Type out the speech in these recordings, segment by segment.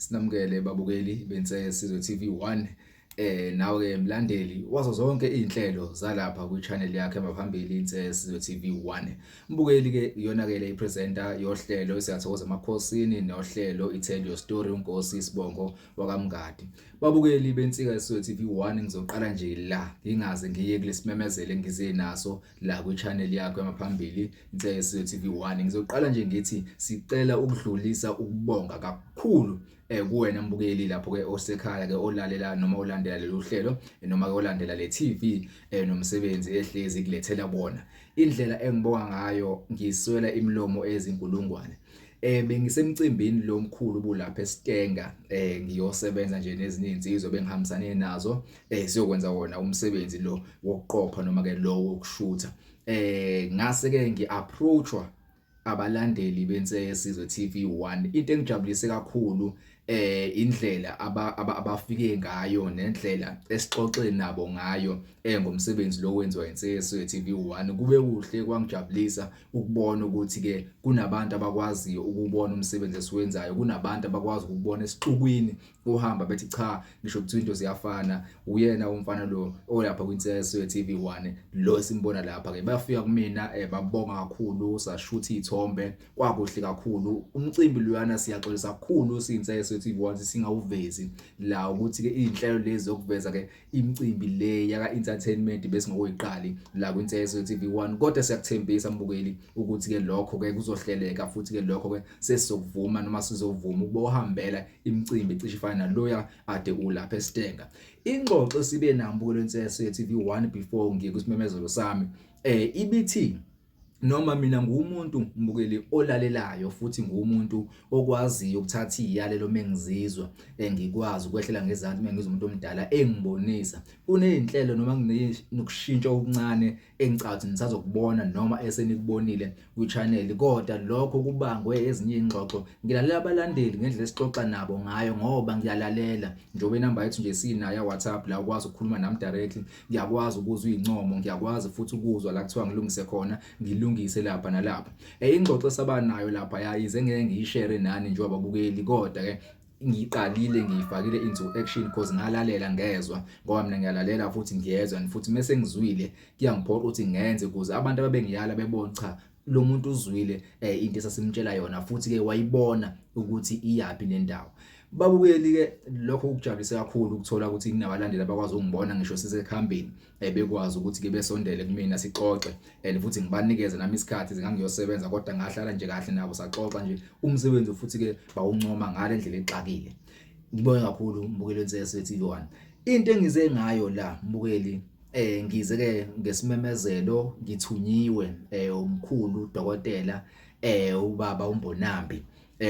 Sinamukele babukeli bense Sizwe TV 1, nawe ke mlandeli wazo zonke izinhlelo zalapha kwi channel yakhe emaphambili Inse Sizwe TV 1. Mbukeli ke, iyona ke le presenter yohlelo Siyathokoza Emakhosini nohlelo iTell Your Story, uNkosi Sibongo wakaMngadi. Babukeli bensika yeSizwe TV 1, ngizoqala nje la ngingaze ngiye kulesimemezele ngize naso la kwi channel yakho emaphambili Inse Sizwe TV 1. Ngizoqala nje ngithi sicela ukudlulisa ukubonga kakhulu kuwena mbukeli lapho ke osekhaya ke olalela noma olandela lolu hlelo noma ke olandela le TV nomsebenzi ehlezi kulethela bona. Indlela engibonga ngayo, ngiswela imilomo ezinkulungwane. Bengisemcimbini lomkhulu bulapha eStenga, ngiyosebenza nje nezinye insizwa bengihambisane nazo, siyokwenza wona umsebenzi lo wokuqopha noma ke lo wokushutha. Ngase ke ngiapproachwa abalandeli bense Sizwe TV 1. Into engijabulise kakhulu indlela abafike ngayo nendlela esixoxe nabo ngayo ngomsebenzi lo wenziwa inse TV 1. Kube kuhle, kwangijabulisa ukubona ukuthi ke kunabantu abakwaziyo ukubona umsebenzi esiwenzayo, kunabantu abakwazi ukubona esixukwini uhamba bethi, "Cha, ngisho kuthiwa into ziyafana, uyena umfana lo olapha kwinseso TV 1 lo simbona lapha." Ke bafika kumina, babonga kakhulu, sashutha izithombe, kwakuhle kakhulu umcimbi luyana. Siyaxolisa kakhulu siyinseso TV 1 singawuvezi la ukuthi ke izinhlelo lezi zokuveza ke imicimbi le yaka entertainment bese ngokuyiqali la kwinseso TV 1, kodwa siyakuthembisa mbukeli ukuthi ke lokho ke kuzohleleka, futhi ke lokho ke sesizokuvuma noma sizovuma ukubohambela imicimbi cishe ifana naloya ade ulapha eStenga. Ingxoxo sibe nambuko lenseso TV 1 before ngiye kusimemezelo sami ibithi noma mina ngumuntu mbukeli olalelayo futhi ngumuntu okwaziyo ukuthatha iziyalelo mengizizwa, engikwazi ukwehlela ngezansi mengizwa umuntu omdala engibonisa kunezinhlelo noma kunokushintsha okuncane engicabanga ukuthi nisazokubona noma esenikubonile kwi-channel, kodwa lokho kubangwe ezinye izingxoxo. Ngilalela abalandeli ngendlela esixoxa nabo ngayo, ngoba ngiyalalela njengoba inamba yethu nje sinayo ya WhatsApp la ukwazi ukukhuluma nami directly. Ngiyakwazi ukuzwa izincomo, ngiyakwazi futhi ukuzwa la kuthiwa ngilungise khona, ngilungise lapha nalapha. Ingxoxo esabanayo lapha yayize ngeke ngiyishare nani njengoba babukeli, kodwa ke ngiqalile ngiyifakile into action because ngalalela, ngezwa, ngoba mina ngiyalalela futhi ngiyezwa, futhi mase ngizwile kuyangiphoqa ukuthi ngenze ukuze abantu ababengiyala bebone, cha, lo muntu uzwile into esasimtshela yona futhi ke wayibona ukuthi iyapi nendawo. Babukeli ke, lokho kujabulise kakhulu ukuthola ukuthi kunabalandeli abakwazi ukungibona ngisho sisekuhambeni, bekwazi ukuthi ke besondele kumina sixoxe and futhi ngibanikeze nami isikhathi zingangiyosebenza, kodwa ngahlala nje kahle nabo, saxoxa nje umsebenzi futhi ke bawuncoma ngale ndlela exakile. Ngibonge kakhulu mbukeli wenseso TV1. Into engize ngayo la mbukeli, ngize ke ngesimemezelo, ngithunyiwe umkhulu dokotela, ubaba uMbonambi,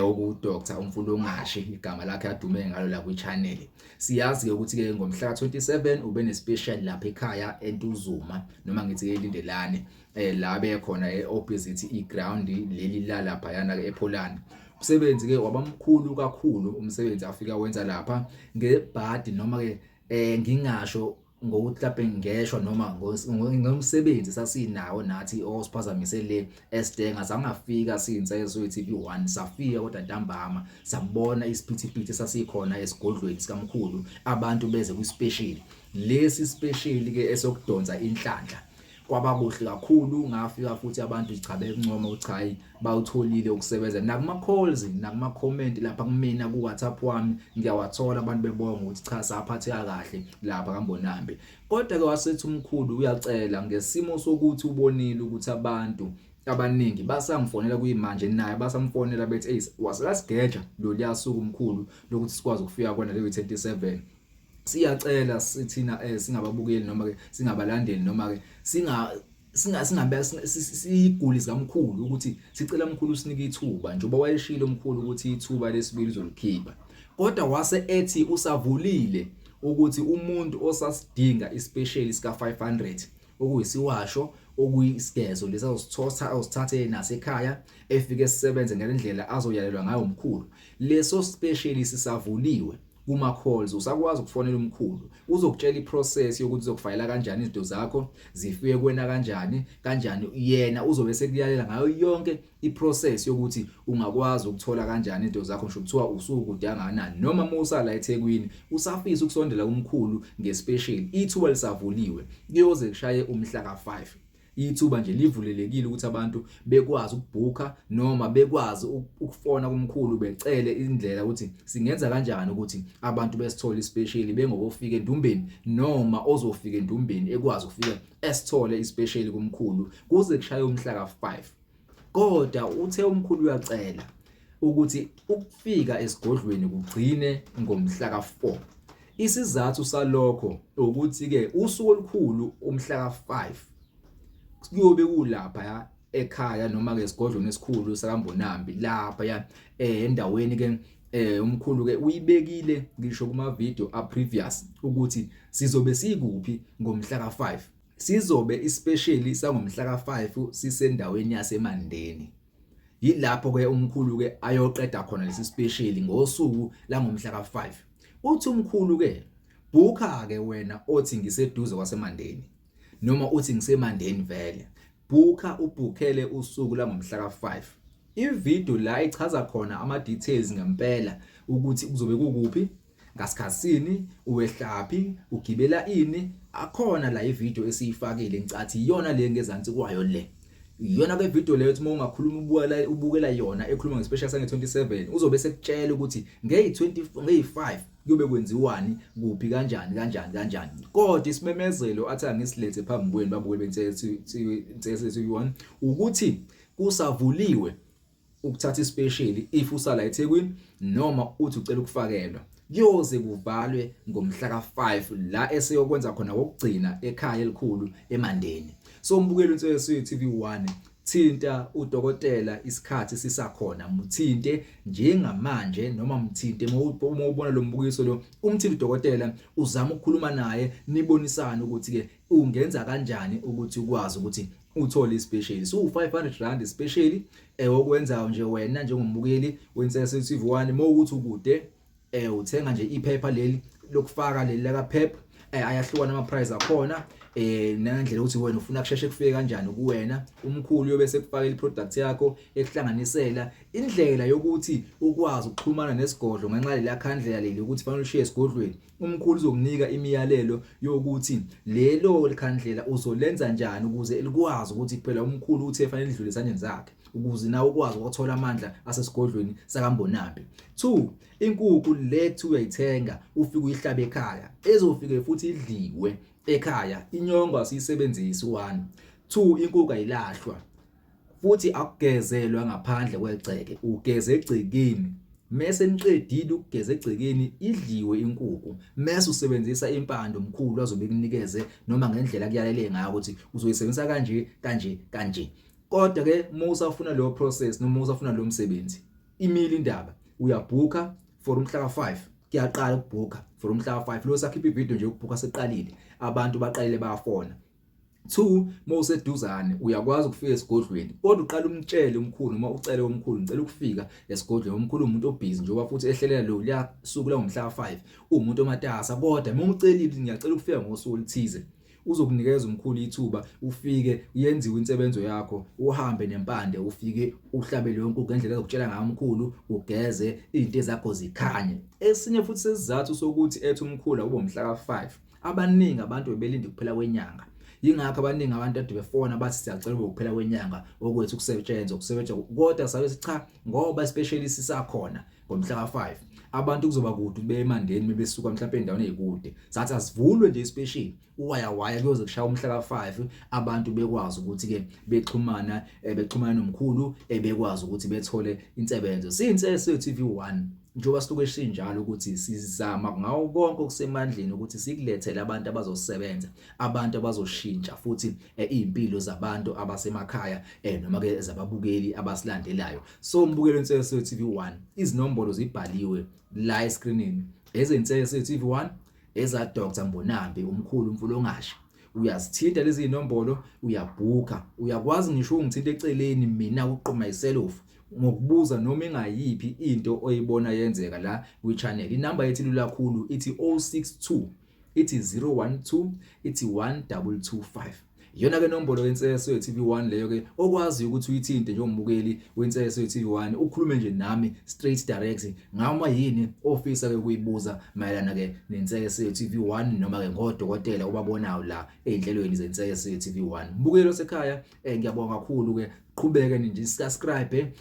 oku Dr Umfulongashi igama lakhe adume ngalo la kwi channel. Siyazi ke ukuthi ke ngomhla 27 ube ne special lapha ekhaya eNtuzuma, noma ngithi ke eLindelane, la bekhona e opposite iground leli la lapha yana ke ePolland. Umsebenzi ke wabamkhulu kakhulu, umsebenzi afika wenza lapha ngebhadi, noma ke ngingasho ngokuthi mhlawumbe ngeshwa noma ngomsebenzi sasinawo nathi osiphazamise le eStenga, sangafika siyinseso TV 1. Safika kodwa ntambama, sabona isiphithiphithi sasikhona esigodlweni sikamkhulu, abantu beze kwispecial lesi special ke esokudonsa inhlanhla. Kwaba kuhle kakhulu, ngafika futhi abantu cha bekuncoma ukuthi hayi, bawutholile ukusebenza. Nakuma calls nakuma comment lapha kumina ku WhatsApp wami ngiyawathola, abantu bebonga ukuthi cha, saphatheka kahle lapha kaMbonambi. Kodwa ke wasethi umkhulu uyacela ngesimo sokuthi ubonile ukuthi abantu abaningi basangifonela kuyimanje, naye basamfonela bethi, "Hey, waselasigeja lo liyasuka umkhulu lokuthi sikwazi ukufika kona leyo 27. Siyacela sithina singababukeli noma ke singabalandeli noma ke singa singa singabe siyiguli sikamkhulu ukuthi sicela umkhulu usinike ithuba," njengoba wayeshilo umkhulu ukuthi ithuba lesibili uzolikhipha. Kodwa wase ethi usavulile ukuthi umuntu osasidinga ispecial sika 500, okuyisiwasho, okuyisigezo lesi azosithotha, azosithathe nasekhaya, efike sisebenze ngendlela azoyalelwa ngayo umkhulu, leso special sisavuliwe. Kuma calls usakwazi ukufonela umkhulu, uzokutshela iprocess yokuthi uzokufayela kanjani izinto zakho, zifike kuwena kanjani kanjani. Yena uzobe sekuyalela ngayo yonke iprocess yokuthi ungakwazi ukuthola kanjani izinto zakho, ngisho kuthiwa usukude kangakanani noma uma usala eThekwini usafisa ukusondela kumkhulu ngespecial. Ithuba lisavuliwe kuyoze kushaye umhla ka5. Ithuba nje livulelekile ukuthi abantu bekwazi ukubhukha noma bekwazi ukufona kumkhulu, becele indlela ukuthi singenza kanjani ukuthi abantu besithole ispecial bengokofika endumbeni, noma ozofika endumbeni ekwazi ukufika esithole ispecial kumkhulu kuze kushaye umhla ka5. Kodwa uthe umkhulu uyacela ukuthi ukufika esigodlweni kugcine ngomhla ka4. Isizathu salokho ukuthi ke usuku olukhulu umhla ka5 kuyobe kulapha ya ekhaya noma ke esigodlweni esikhulu sakaMbonambi lapha ya endaweni ke umkhulu ke uyibekile ngisho kuma video a previous ukuthi sizobe sikuphi ngomhla ka5. Sizobe ispecial sangomhla ka5 sisendaweni yaseMandeni. Yilapho ke umkhulu ke ayoqeda khona lesi special ngosuku langomhla ka5. Uthi umkhulu ke, bhukha ke wena othi ngiseduze kwaseMandeni noma uthi ngiseMandeni vele, bhukha ubhukhele usuku langomhla ka5. Ivideo la ichaza khona ama details ngempela ukuthi kuzobe kukuphi, ngasikhathini, uwehlaphi, ugibela ini, akhona la ivideo esiyifakile. Ngicathi iyona le ngezansi kwayo le, iyona ke video leyo. Uma ungakhuluma ubukela yona ekhuluma ngespecial sange 27, uzobe sekutshela ukuthi ngey20, ngey5 kuyobe kwenziwani, kuphi, kanjani kanjani kanjani. Kodwa isimemezelo athi angisilethe phambi kwenu babukeli beNsese TV1 ukuthi kusavuliwe ukuthatha ispecial if usala eThekwini noma uthi ucela ukufakelwa, kuyoze kuvalwe ngomhla ka5 la eseyokwenza khona kokugcina ekhaya elikhulu eMandeni. So umbukeli uNsese TV1, thinta udokotela isikhathi sisakhona, muthinte njengamanje noma mthinte uma ubona lo mbukiso lo, umthinte udokotela, uzama ukukhuluma naye, nibonisane ukuthi ke ungenza kanjani ukuthi ukwazi ukuthi uthole ispecial. So R500 special okwenzayo nje wena njengombukeli weNsese TV1, mawukuthi ukude, uthenga nje iphepha leli lokufaka, leli laka Pep. Ayahlukana ama price akhona ngendlela ukuthi wena ufuna kusheshe kufike kanjani kuwena. Umkhulu yobe sekufakela iproduct yakho, ekuhlanganisela indlela yokuthi ukwazi ukuxhumana nesigodlo ngenxa lela khandlela leli ukuthi fanele ushiye esigodlweni. Umkhulu uzokunika imiyalelo yokuthi lelo khandlela uzolenza njani ukuze likwazi ukuthi phela umkhulu uthe fanele lidlule esandleni sakhe ukuze nawe ukwazi ukuthola amandla asesigodlweni sakaMbonambi. 2, inkukhu le kuthiwa uyayithenga, ufike uyihlabe ekhaya, ezofike futhi idliwe ekhaya. Inyongo asiyisebenzisi. 1, 2, inkukhu ayilahlwa futhi akugezelwa ngaphandle kwegceke, ugeze egcekeni. Mese niqedile ukugeza egcekeni, idliwe inkukhu, mese usebenzisa impande omkhulu azobe kunikeze noma ngendlela kuyalele ngayo ukuthi uzoyisebenzisa kanje kanje kanje. Kodwa ke uma usafuna leyo process noma usafuna lo msebenzi, imile indaba, uyabhukha for umhla ka5. Kuyaqala ukubhukha for umhla ka5 lo, sakhipha ivideo nje, ukubhukha seqalile, abantu baqalile bayafona. 2, mawuseduzane uyakwazi ukufika esigodlweni, kodwa uqala umtshele umkhulu noma ucele umkhulu, "Ngicela ukufika esigodlweni." Umkhulu umuntu obusy njengoba futhi ehlelela lo liya suku la ngomhla ka5, umuntu omatasa. Kodwa uma ucelile, "Ngiyacela ukufika ngosuku oluthize," uzokunikeza umkhulu ithuba, ufike, yenziwe insebenzo yakho, uhambe nempande, ufike uhlabe leyo nkukhu ngendlela ezokutshela ngayo umkhulu, ugeze izinto ezakho zikhanye. Esinye futhi sesizathu sokuthi ethi umkhulu akube umhla ka5, abaningi abantu bebelinda ukuphela kwenyanga, yingakho abaningi abantu ade befona bathi, "Siyacela ube ukuphela kwenyanga okwethu ukusebenza." Kodwa sabe cha, ngoba especially sisakhona ngomhla ka5, abantu kuzoba kude beye eMandeni besuka mhlawumbe endaweni ezikude. Sathi asivulwe nje especially uwaya waya kuyoze kushaya umhla ka5, abantu bekwazi ukuthi ke bexhumana nomkhulu, bekwazi ukuthi bethole insebenzo. Siyinsese TV1, njengoba siluke sinjalo ukuthi sizama ngawo konke okusemandleni ukuthi sikulethele abantu abazosebenza, abantu abazoshintsha futhi izimpilo zabantu abasemakhaya noma ke zababukeli abasilandelayo. So mbukelo Insese TV1, izinombolo zibhaliwe la escreenini, ezeNsese TV1, eza Dr Mbonambi, umkhulu Mfulongashe. Uyazithinta lezi inombolo, uyabhukha, uyakwazi ngisho ungithinta eceleni mina uqoma iselofu. Ngokubuza noma ingayiphi into oyibona yenzeka la kwi-channel. Inamba yethu ilula kakhulu, ithi 062 ithi 012 ithi 1225. Iyona ke nombolo yenseso ye-TV1 leyo ke okwazi ukuthi uyithinte njengombukeli wenseso ye-TV1, ukhulume nje nami straight direct ngama yini ofisa ke ukuyibuza mayelana ke nenseso ye-TV1 noma ke ngodokotela obabonayo la ezinhlelweni zenseso ye-TV1. Mbukeli osekhaya, ngiyabonga kakhulu ke. Qhubeke nje subscribe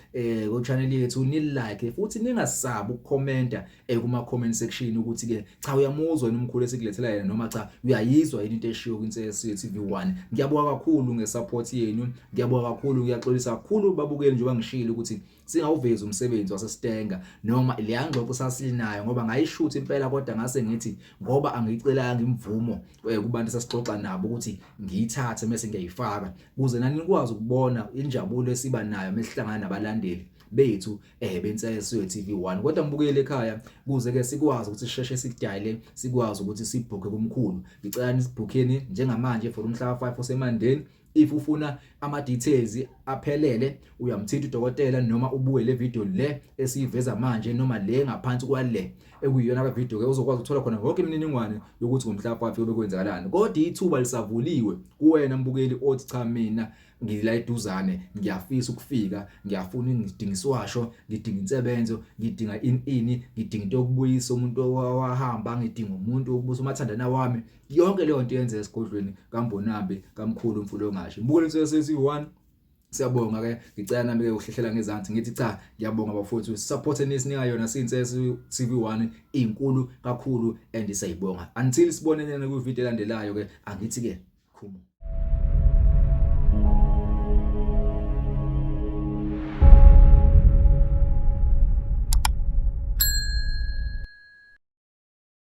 ku channel yethu, ni like futhi ningasabi ukukhomenta kuma comment section ukuthi ke cha, uyamuzwa yini umkhulu esikulethela yena, noma cha, uyayizwa yini into eshiwo kwinseso ye-TV1. Ngiyabonga kakhulu ngesupport yenu, ngiyabonga kakhulu. Ngiyaxolisa kakhulu babukeli njengoba ngishilo ukuthi singawuvezi umsebenzi waseStenga noma leya ngxoxo sasinayo, ngoba ngayishutha impela, kodwa ngase ngithi ngoba angiyicelanga imvumo kubantu sasixoxa nabo ukuthi ngiyithathe mase ngiyayifaka ukuze nani nikwazi ukubona injabulo esiba nayo mesihlangana nabalandeli bethu benseso ye-TV1. Kodwa ngibukele ekhaya, kuze ke sikwazi ukuthi sisheshe sikudayile, sikwazi ukuthi sibhukhe kumkhulu, ngicela nisibhukheni njengamanje for umhla ka5 osemandeni. If ufuna ama details aphelele, uyamthinta udokotela noma ubuke le video le esiyiveza manje noma le ngaphansi kwale ekuyiyona ka video ke, uzokwazi ukuthola khona yonke imininingwane yokuthi ngomhla ka5 kuyobe kwenzakalani. Kodwa ithuba lisavuliwe kuwena mbukeli othi cha, mina ngila eduzane, ngiyafisa ukufika, ngiyafuna, ngidinga isiwasho, ngidinga insebenzo, ngidinga ini ini, ngidinga into yokubuyisa umuntu owahamba, ngidinga umuntu wokubusa umathandana wami. Yonke leyo nto yenzeka esigodlweni kaMbonambi, kamkhulu Mfulongashe. Mbukeli sesi1, siyabonga ke. Ngicela nami ke ukuhlehlela ngezansi ngithi cha, ngiyabonga bafowethu, support enisinika yona sinse TV1 inkulu kakhulu and siyayibonga. Until sibonene ku video elandelayo ke, angithi ke khumo.